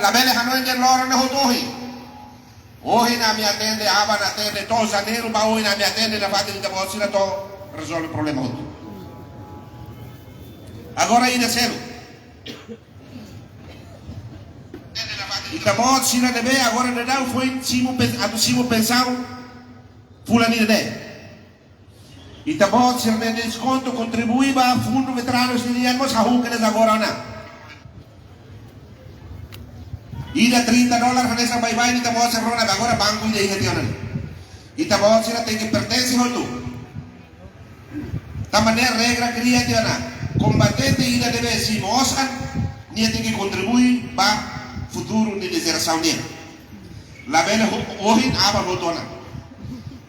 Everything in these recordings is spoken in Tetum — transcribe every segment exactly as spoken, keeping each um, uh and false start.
Labele hanoin de'it loron ne'e hotu ohin. Ohin ami atende, aban atende, to'o Janeiru ba ohin ami atende nafatin ita-boot sira to'o rezolve problema hotu. Agora ida seluk. Ita-boot sira ne'ebé agora daudaun foin simu pen-, atu simu pensaun fulan ida-ne'e. Ita-boot sira ne'e deskontu kontribui ba fundu veteranus nian mós hahú kedas agora ona. Ida trinta dólar hanesan baibain ita-boot sira rona agora banku ida iha tiha ona. Ita-boot sira tenke pertense hotu. Tanba ne'e regra kria tiha ona. Kombatente ida ne'ebé simu osan, nia tenke kontribui ba futuru nia jerasaun nian. Labele ho-, ohin aban hotu ona.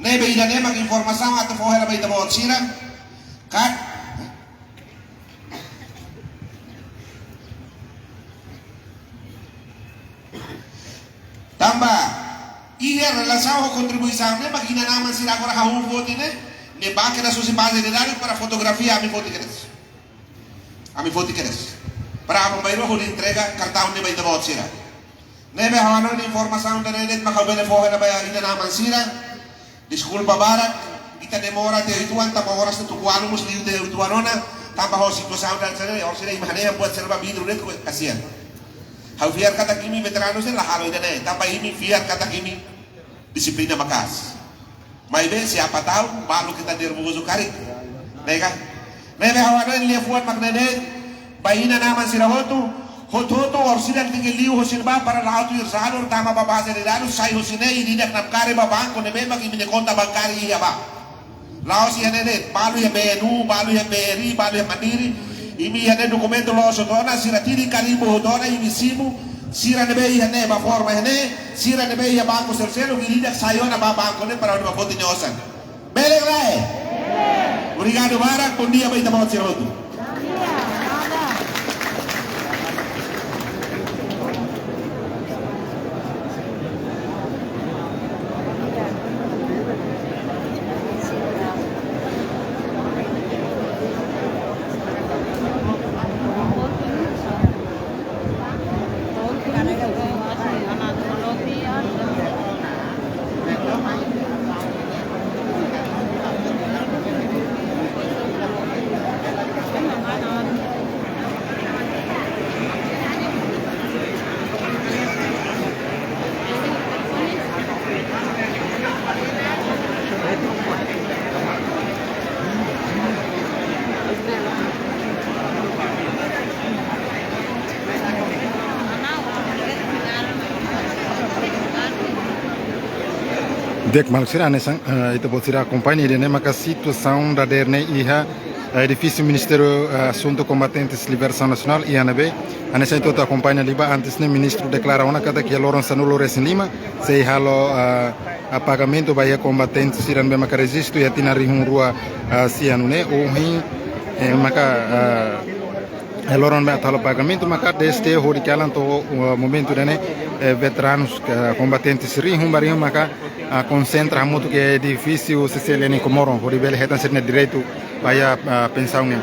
Ne'ebé ida-ne'e mak informasaun atu fó hela ba ita-boot sira. Katak tanba iha relasaun ho kontribuisaun ne'e mak inan-aman sira agora hahú foti ne'e, ne'e bá kedas husi baze de dadus para fotografia ami foti kedas. Ami foti kedas. Para aban-bainrua hodi entrega kartaun ne'e ba ita-boot sira. Ne'ebé ha'u hanoin informasaun ida-ne'e de'it mak ha'u bele fó hela ba inan-aman sira. Deskulpa barak, ita demora tiha uitoan, tanba oras ne'e tuku ualu mós liu tiha uitoan ona, tanba ho situasaun ida-ne'e, orsida imi haree buat sira ba vidru de'it, kasian. Ha'u fiar katak imi veteranus ne'e la halo ida-ne'e, tanba imi fiar katak imi dixiplina maka'as. Maibé siapa tahu, balu ita nervozu karik. Ne'e ka? Ne'ebé ha'u hanoin liafuan mak ne'e de'it, ba inan-aman sira hotu, hotu-hotu orsida tenke liu hosi ne'ebá para la'o tuir zador tama ba baze de dadus, sai hosi ne'e ida-idak namkari ba banku ne'ebé mak imi-nia konta bankária iha ba. La'ós iha ne'e de'it, balu iha B N U, balu iha B R I, balu iha Mandiri, imi iha ne'e dokumentu loos hotu ona, sira tiri karimbu hotu ona, imi simu, sira ne'ebé iha ne'e ba forma iha ne'e, sira ne'ebé iha banku seluk-seluk, ida-idak sai ona ba banku ne'e para hodi ba foti nia osan. Bele ka lae? Obrigadu barak, bondia ba ita-boot sira hotu. Di'ak maluk sira, hanesan, eh, ita-boot sira akompaña, ida-ne'e maka situasaun dadeer ne'e iha, eh, edifísiu Ministériu, eh, Asuntu Kombatentes Libertasaun Nasionál, iha ne'ebé, hanesan ita hotu akompaña liu ba antes ne'e ministru deklara ona katak iha loron sanulu-resin-lima, sei halo, eh, eh, pagamentu ba iha kombatente sira ne'ebé maka rejistu iha tinan rihun rua, eh, sia neen ne'e, ohin, eh, maka, eh, eh, loron ne'ebé atu halo pagamentu maka dezde hodi kalan to'o, eh, momentu ida-ne'e, eh, veteranus, eh, kombatentes rihun ba rihun maka, ah, konsentra hamutuk iha edifísiu C C L N Comoro hodi bele hetan sira-nia direitu ba iha, ah, pensaun nian.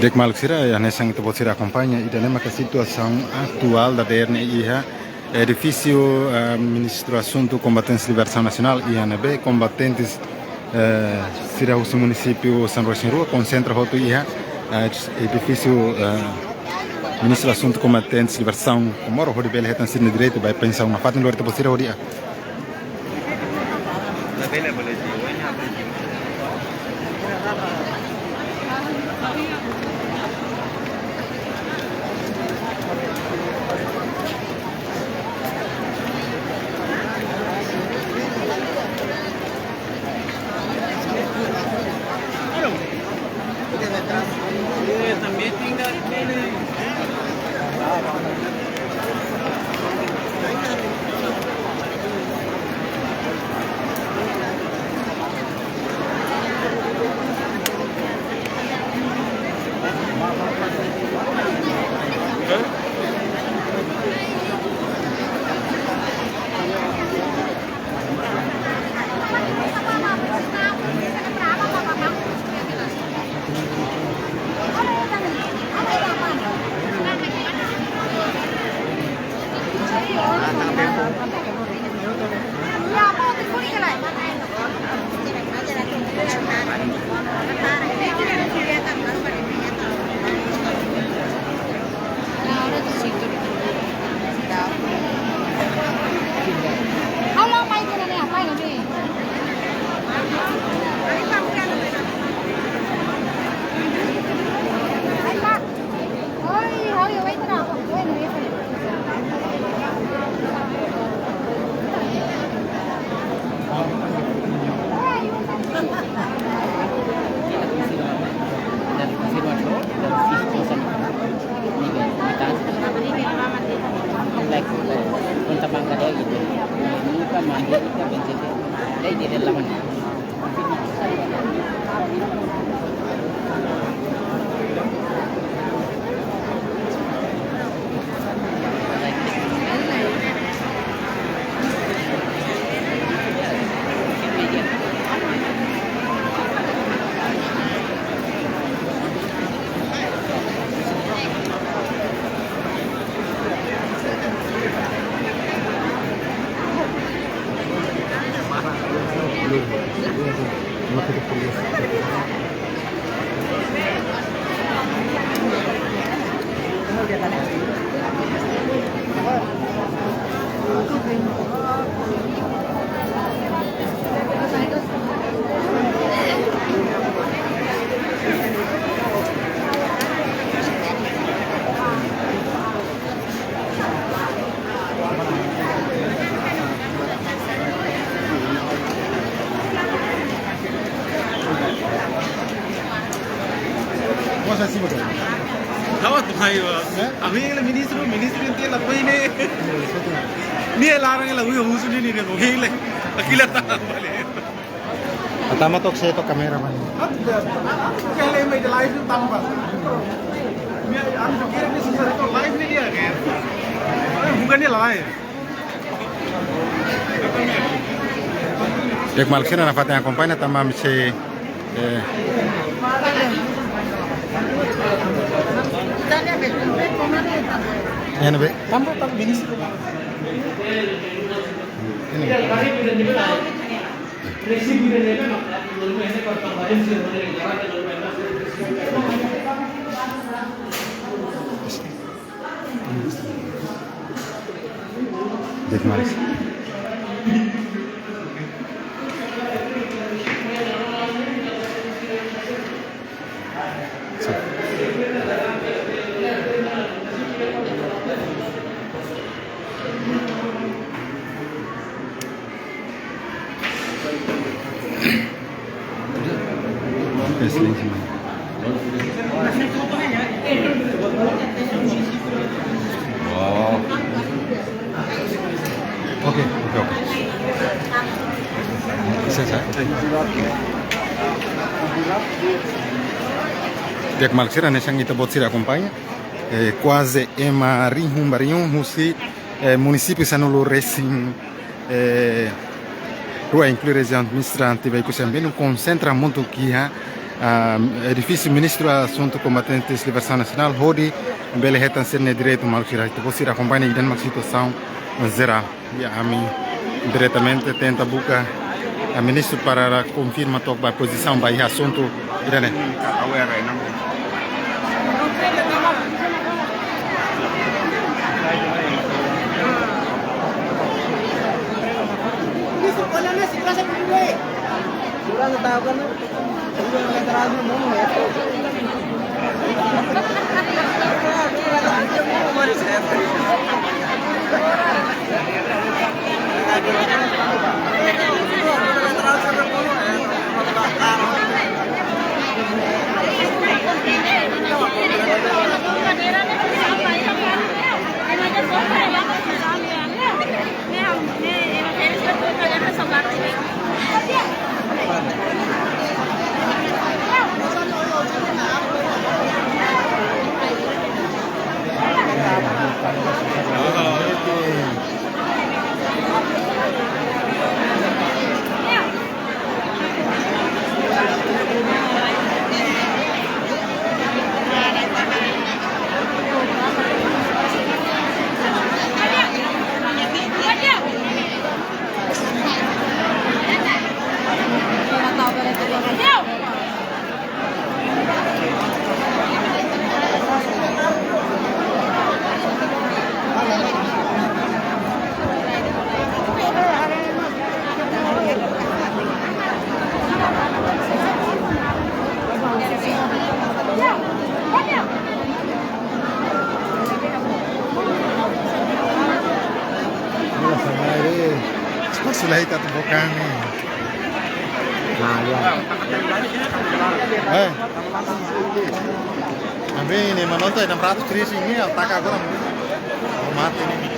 Di'ak maluk sira, iha ne'e ita-boot sira akompaña, ida-ne'e maka situasaun atuál dadeer ne'e iha edifísiu, eh, Ministériu Asuntu Kombatentes Libertasaun Nasionál, iha ne'ebé kombatentes, eh, sira husi munisípiu São João Rua konsentra hotu iha, eh, edifísiu, eh, Ministériu Asuntu Kombatentes Libertasaun Komoro, hodi bele hetan sira-nia direitu ba pensaun. Nafatin lori ita-boot sira hodi, ah. Vamos así, porque Tawa tu hai wa. Eh? Ami la ministru, ministru ente la koi ne. Ni la rang la ui husu ni ni ne ko hile. Akila ta bale. Atama tok se tok kamera man. Kele mai de live tamba. Mi an kira ni sisa to live ni dia ke. Bukan ni live. Di'ak maluk sira, nafatin akompaña tanba ami sei, eh, iha ne'ebé? Tanba, tanba, binis. Ini. Di'ak maluk. Oke, silêncio, mano. Oh. Oke, oke, oke. Bisa, saya? Di'ak maluk sira, hanesan ita-boot sira akompaña, eh, kuaze ema rihun ba rihun husi, eh, munisípiu sanulu-resin, eh, rua, inklui rejiaun administrativa Oekusi Ambenu, konsentra hamutuk iha, ah, edifísiu Ministériu Asuntu Kombatentes Libertasaun Nasionál, hodi bele hetan sira-nia direitu. Maluk sira, ita-boot sira akompaña ida-ne'e mak situasaun jerál. Ya, ami diretamente tenta buka, ah, ministru para konfirma to'ok ba pozisaun ba iha asuntu ida-ne'e. Espasu la ita tu bukan ni. Nah, ya. Eh. Ambil ini menonton enam ratus trisi ini, tak aku orang mati ini.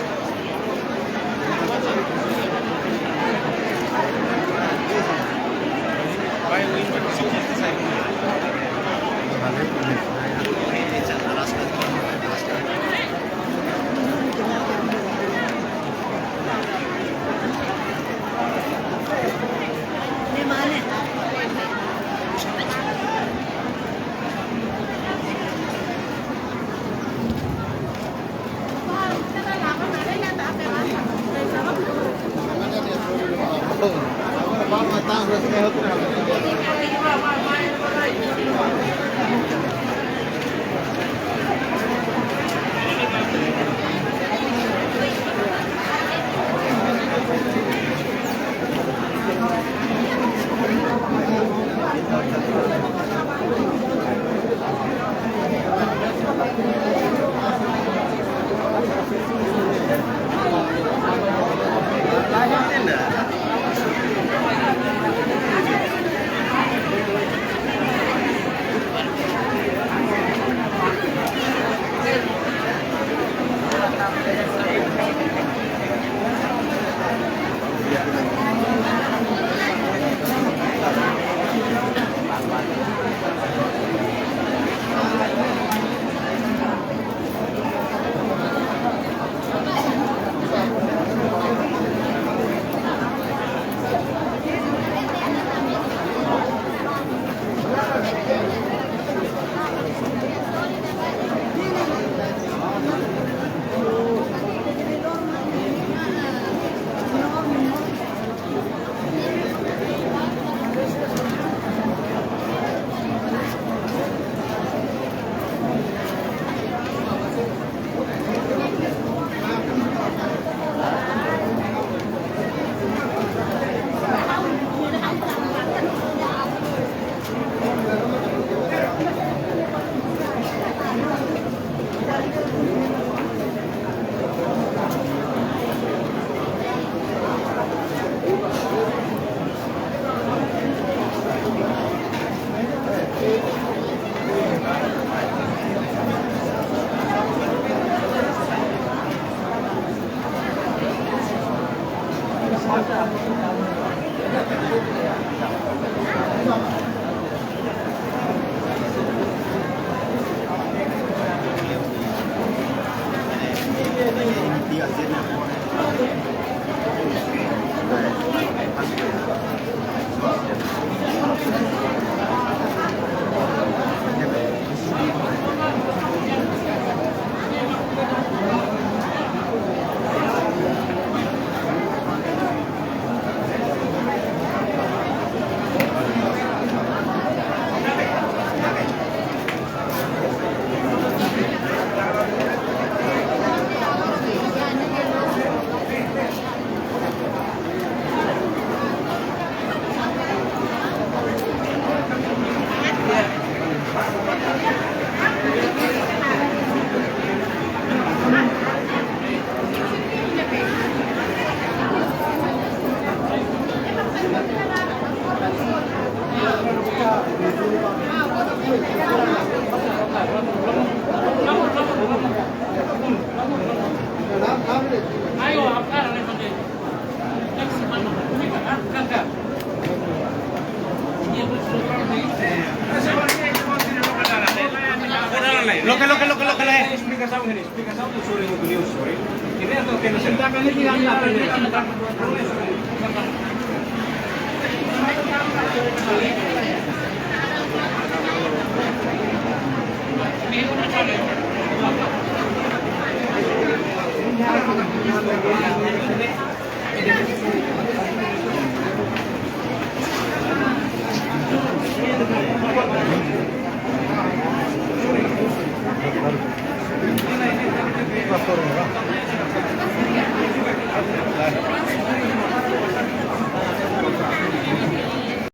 Loke, loke, loke, loke, loke. Esplikasaun hela, esplikasaun sira ne'e, sorry. Ida-ne'e atu tena sira.